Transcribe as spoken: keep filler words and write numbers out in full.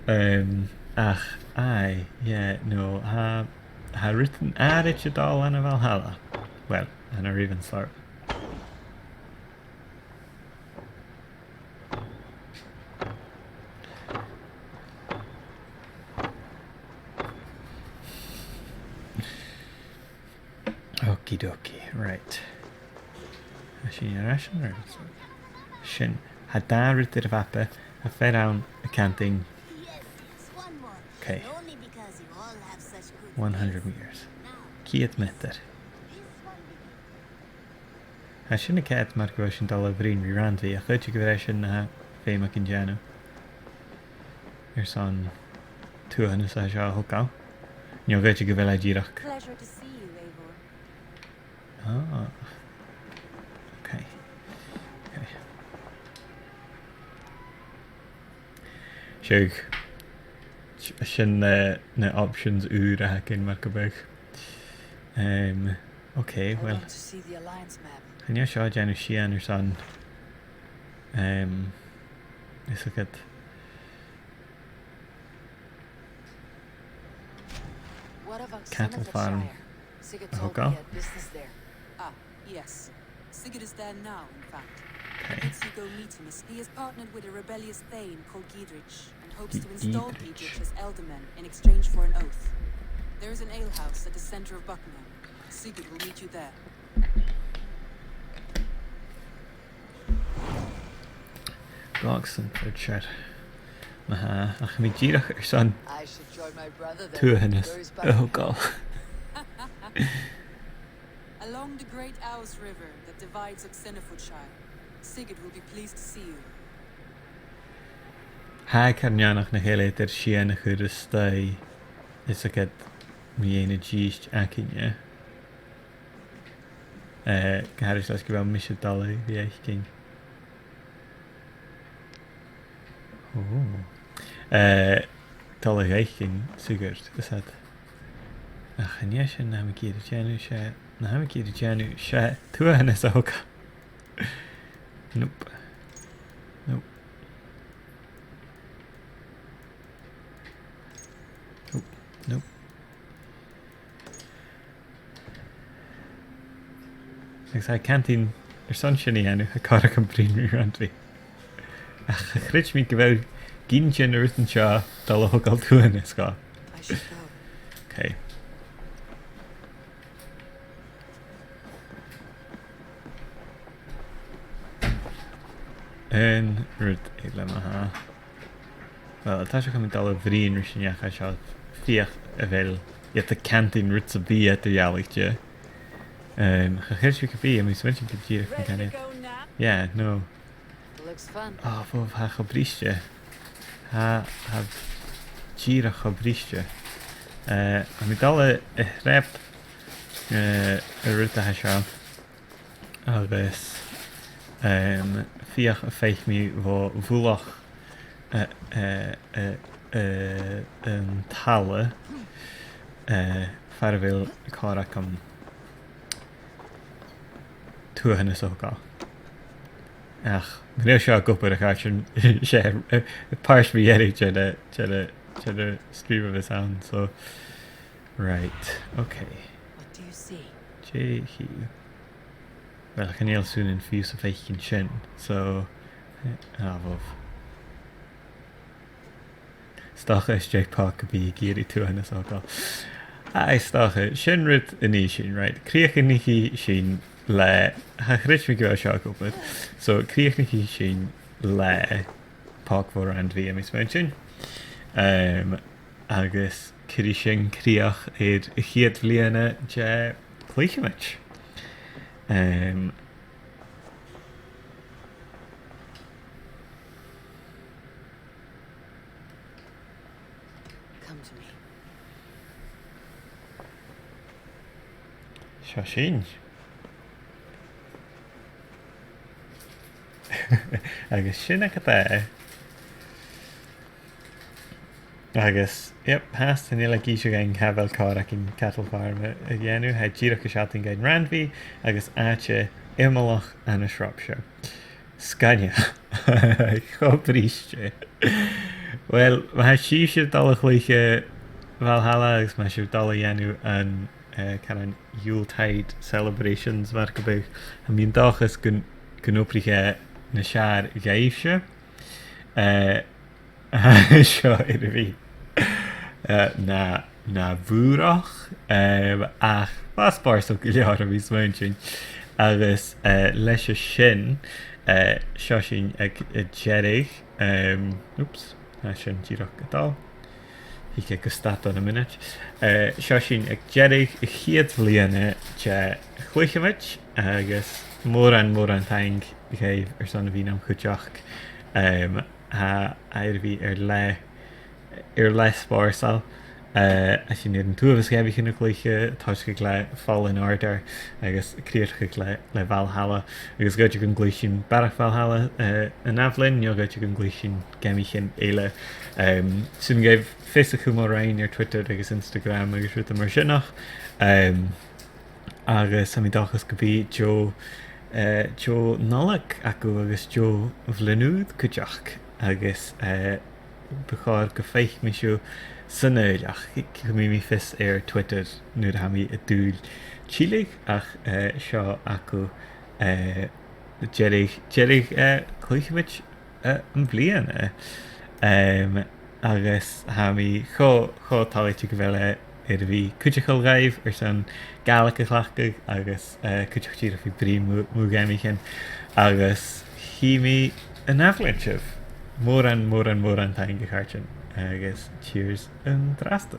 Um, ach, aye, yeah, no, tha, tha rudan àraid a' dol ann am Valhalla. Well, ann an Ravensthorpe. Okie dokie, right. Tha sinn air ais an-dràsta. Sin, tha dà rud air a' mhapa, tha fear ann a' cantainn. Okay. One hundred meters. Ceud meatair. Tha sin a' coimhead mar gu bheil sinn a' dol a bhruidhinn ri Randvi, ach dh'fhaodte gu bheil e sin na tha feum againn dèanamh airson tuathanas a tha seo a thogail. No dh'fhaodte gu bheil e dìreach. Pleasure to see you, Eivor. Ah. Okay. Okay. Seadh. S-, sin na, na options ùra a th' againn mar gum biodh. Um, okay, well. I want to see the Alliance map. Chan eil seo a' dèanamh sìon airson, um, is agad. What about Cattle farm. Sigurd told me he had business there. Ah, yes. Sigurd is there now, in fact. Okay. He thinks you go meet him as he is partnered with a rebellious thane called Geadrich and hopes to install Geadrich as ealdorman in exchange for an oath. There is an alehouse at the center of Buckingham. Sigurd will meet you there. Goxon for sure. Aha, ach mi dìreach airson tuathanas a thogail. Along the great Ouse River that divides Oxenfordshire, Sigurd will be pleased to see you. Tha e car neònach nach eil e eadar sìon a chur a-staigh is agad mu dheidhinn a' dithis againne. Eh, gu h-àraidh leis gu bheil mise a' dol a bhith fhaicinn. Ò. Eh, dol a dh'fhaicinn Sigurd, is agad. Ach an e sin na tha mi ag iarraidh dèanamh, 's e, na tha mi ag iarraidh dèanamh, 's e tuathanas a thogail. Nope. Nope. Nope. Nope. Agus tha e a' cantainn airson sin a dhèanamh, tha e car agam bruidhinn ri Randvi. Ach cha chreid mi gu bheil gin de na rudan seo a' dol a thogail tuathanas dhomh. I should go. Okay. Aon rud eile ma-thà. Well, tha seo a' dol a bhruidhinn ris an neach a tha seo, feuch a bheil iad a' cantainn rud sam bith eadar-dhealaichte. Um, cha chreid mi gum bi, tha mi a' smaointinn gu bheil e dìreach an-còmhnaidh. Yeah, no. Looks fun. Ò, bhobh, tha e cho briste. Tha, tha e dìreach cho briste. Eh, tha mi a' dol a, a shreap, eh, an rud a tha seo. Agus, em, feuch am faic mi bho mhullach, eh, eh, eh, eh, an talla, eh, far a bheil còir agam tuathanas a thogail. Ach, mura h-eil seo ag obair, a chàirdean, 's e, eh, pàirt mu dheireadh de na, de na, de na stream a bhios ann, so, right, okay. What do you see? Dè chì thu? Well, chan eil sùilean fiù 's a' faicinn sin, so, eh, ah, bhobh. 'S dòcha às dèidh Pog a bhith ag iarraidh tuathanas a thogail. Aye, 's dòcha, sin rud a nì sinn, right? Crìochnaich sinn le, cha chreid mi gu bheil seo ag obair. So, crìochnaich sinn le Pog bho Randvi, tha mi a' smaointinn. Em, agus cuiridh sin crìoch air a' chiad bhliadhna de Cluicheamaid. Em, Come to me. Seo sinn. Agus sin agad e. Agus, yep, fhathast chan eil e ag innse dhuinn càit a bheil còir againn cattle farm a, a dhèanamh, tha e dìreach a' sealltainn dhuinn Randvi agus àite iomallach ann an Shropshire. Sgoinneil. Cho briste. Well, ma tha sibhse a' dol a chluich Valhalla agus ma tha sibh a' dol a dhèanamh an, eh, caran Yuletide celebrations mar gum biodh, tha mi an dòchas gun, gun obraich e nas fheàrr dhuibhse. Eh, seo air a bhith, eh, na, na bhùrach, eh, ach bha e spòrsail gu leòr, tha mi a' smaointinn. Agus, eh, leis a sin, eh, seo sinn aig, eh, deireadh, em, oops, tha sin dìreach a' dol. Thig e gu stad ann am mionaid. Eh, seo sinn aig deireadh a' chiad bhliadhna de Chluicheamaid, agus mòran, mòran taing dhuibh airson a bhith nam chuideachd. Em, tha e air a bhith air leth, air leth spòrsail. Eh, tha sinn air an t-uabhas gheamaichean a chluich, a' tòiseachadh le Fallen Order agus a' crìochnachadh le, le Valhalla. Agus dh'fhaodte gun cluich sinn barrachd Valhalla, eh, an ath-bhliadhna, no dh'fhaodte gun cluich sinn geamaichean eile. Em, 's urrainn dhuibh fios a chumail rinn air Twitter agus Instagram agus rudan mar sin, ach, em, agus tha mi an dòchas gum bi deagh, eh, deagh Nollaig agaibh agus deagh Bhliadhna Ùr cuideachd. Agus, eh, bu chòir gum faic mi sibh san Fhaoilleach. Cuiridh mi fios air Twitter nuair a tha mi a' dùil tilleadh, ach, eh, seo agaibh, eh, deireadh, deireadh, eh, Cluicheamaid, eh, am-bliadhna. Em, agus tha mi cho, cho toilichte gu bheil e air a bhith cuideachail dhuibh airson Gàidhlig a chleachdadh agus, eh, cuideachd dìreach a bhith a' bruidhinn mu, mu gheamaichean. Agus chì mi an ath-bhliadhna sibh. Mòran, mòran, mòran taing, a chàirdean, agus cheers an-dràsta.